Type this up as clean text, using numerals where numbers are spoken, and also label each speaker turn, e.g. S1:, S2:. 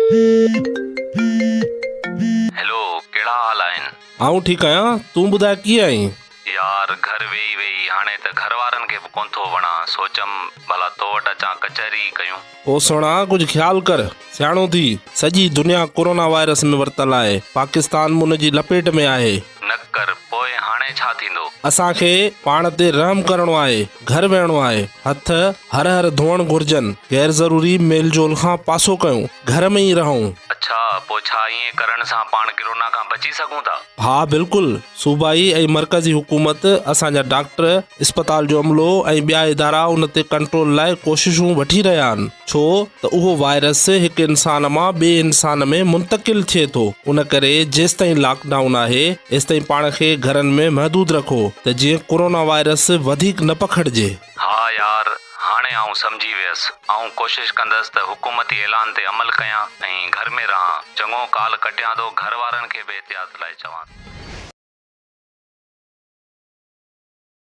S1: Hello, ڪهڙا حال آهن؟
S2: آئون ٺيڪ آهيان، تون ٻڌاء ڪيئن آهين؟
S1: يار گهر ويهي ويهي هاڻي ته گهر وارن کي به ڪونه ٿو وڻان، سوچيم ڀلا تو وٽ اچان ڪچهري ئي ڪيون.
S2: او سهڻا ڪجهه خيال ڪر، سياڻو ٿي، سڄي دنيا ڪورونا وائرس ۾ ورتل آهي، پاڪستان به ان جي لپيٽ ۾ آهي.
S1: نه ڪر، پوء هاڻي ڇا ٿيندو؟
S2: اسان کي پاڻ تي رحم ڪرڻو آهي، گهر ويهڻو آهي، هٿ هر هر ڌوئڻ گهرجن، غير ضروري ميل جول کان پاسو ڪيون، گهر ۾ ئي رهون.
S1: اڇا، پوء ڇا ائين ڪرڻ سان پاڻ ڪرونا کان بچي سگهون ٿا؟
S2: ها بلڪل، صوبائي ۽ مرڪزي حڪومت، اسان جا ڊاڪٽر، اسپتال جو عملو ۽ ٻيا ادارا ان تي ڪنٽرول لاء ڪوششون وٺي رهيا آهن، ڇو ته اهو وائرس هڪ انسان مان ٻئي انسان ۾ منتقل ٿئي ٿو، ان ڪري جيستائين لاڪ ڊائون آهي، ايستائين پاڻ کي گهرن ۾ محدود رکو ته جيئن ڪورونا وائرس وڌيڪ نه پکڙجي.
S1: ها يار، هاڻي آئون سمجهي ويس. آئون ڪوشش ڪندس ته حڪومتي اعلان تي عمل ڪيان ۽ گهر ۾ رهان. چڱو ڪال ڪٽيان ٿو، گهر وارن کي به احتياط لاء چوان ٿو.